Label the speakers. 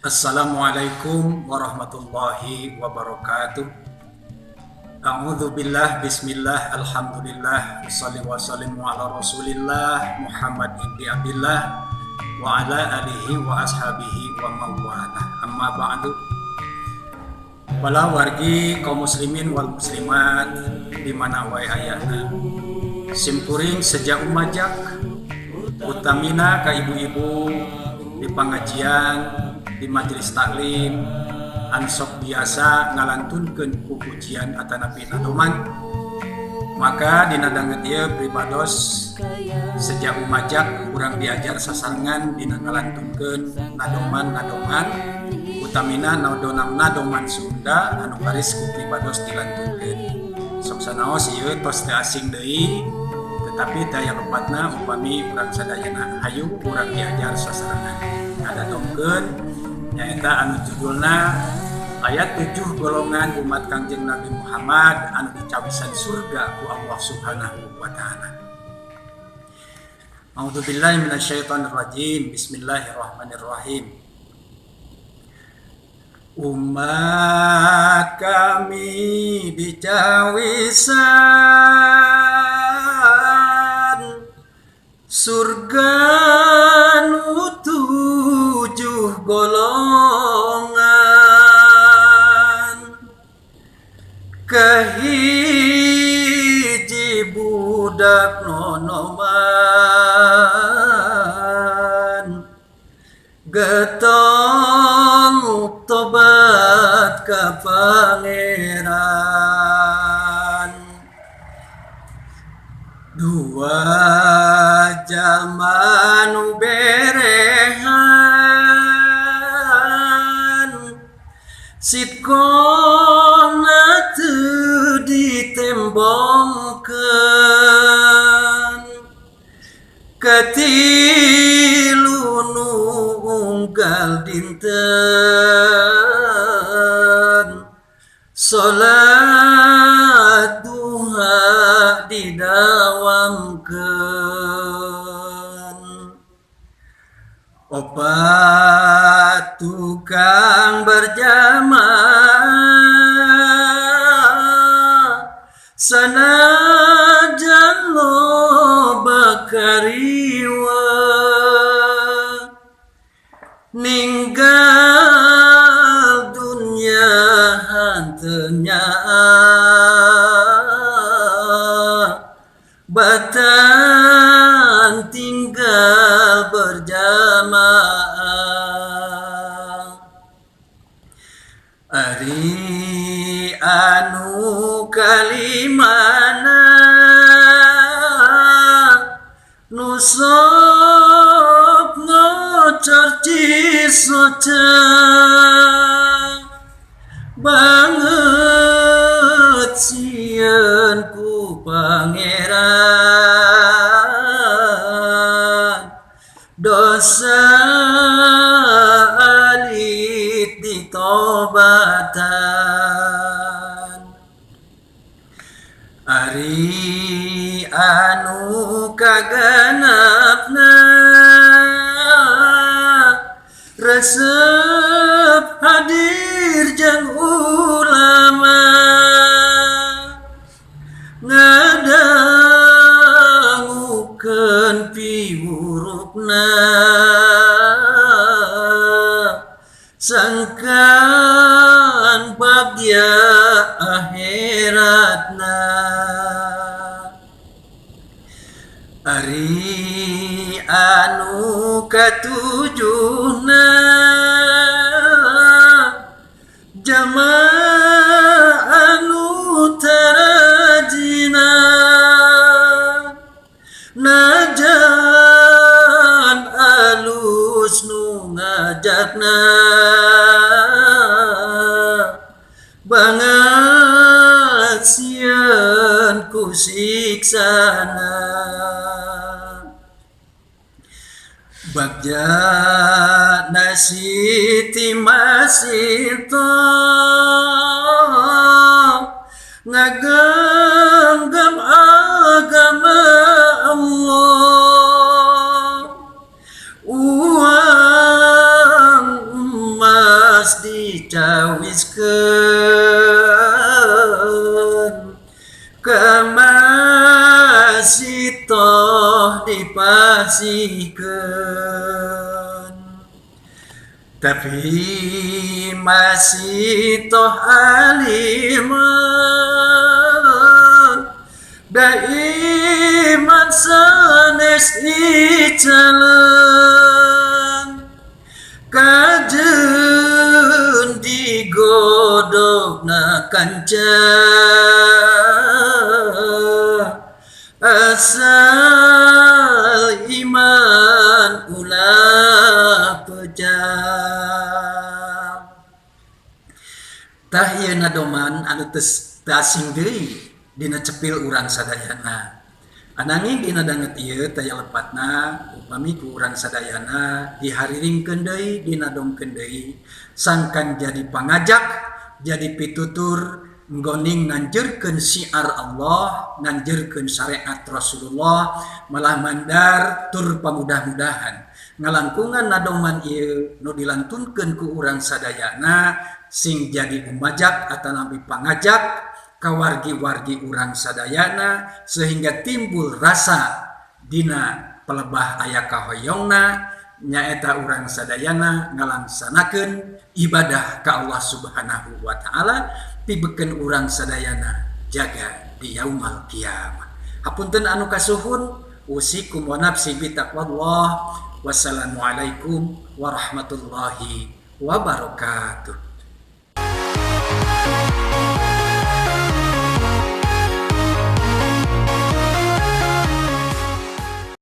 Speaker 1: Assalamualaikum warahmatullahi wabarakatuh. A'udzubillah, bismillah, alhamdulillah, sholli wa sallimu ala rasulillah Muhammad ibni Abdillah wa ala alihi wa ashabihi wa mawalah. Amma ba'du. Wala wargi kaum muslimin wal muslimat di mana wae ayana. Simkuring seja umajak utamina ka ibu-ibu di pengajian, di majelis taklim ansok biasa ngalantunkeun ku pujian atanapi nadoman, maka dina danget ieu pribados seja umajak kurang diajar sasarengan dina ngalantunkeun nadoman-nadoman, utamina nadoman Sunda anu karis ku pribados dilantunkeun. Sok sanaos ieu tos teu asing deui, tetapi daya lepatna upami urang sadayana. Hayu urang diajar sasarengan ngadadomkeun, nyaeta anu judulna ayat 7 golongan umat Kangjeng Nabi Muhammad anu dicawisan surga ku Allah Subhanahu wa taala. A'udzubillahi minasyaitonirrajim. Bismillahirrahmanirrahim. Umat kami dicawisan surga nu 7 golongan, kahiji budak nonoman getong tobat ka pangeran, 2 jalma nu berehan sitkona teu ditembongkeun, katilu nu unggal dinten salat duha didawamkeun, 4 tukang berjamaah sanajan loba kariwa, ninggal dunya henteu nyaah, batan tinggal berjamaah. Ari anu kalimana nu sok ngocor cisoca, banget sieun ku pangeran, dosa alit ditobatan. Ari anu kagenepna resep hadir jeung ulama, ngadangukeun piwurukna, sangkan bagya akhiratna. Ari anu katujuhna jamaah anu tarajina, najan alus nu ngajakna, banget sieun ku siksana. Bagja Siti Masito ngagenggam Dipasihkeun tapi masih toh aliman da iman sanes icaleun kajeun digodogna kanca asal iman ulah pecah. Tah ieu nadoman anu teu asing deui dina cepil urang sadayana. Ananging dina danget ieu taya lepatna upami ku urang sadayana dihariringkeun deui, dinadomkeun deui sangkan jadi pangajak, jadi pitutur nggoning nanjeurkeun syiar Allah, nanjeurkeun syariat Rasulullah, malah mandar tur pamudah-mudahan ngalangkungan nadoman ieu nu dilantunkeun ku urang sadayana sing jadi umajak atanapi pangajak ka wargi-wargi urang sadayana sehingga timbul rasa dina pelebah aya kahoyongna nyaeta urang sadayana ngalaksanakeun ibadah ka Allah Subhanahu wa taala pibeukeun urang sadayana jaga di yaumal kiamah. Hapunten anu kasuhun, usikum wa nafsi bitaqwallah. Wassalamualaikum warahmatullahi wabarakatuh.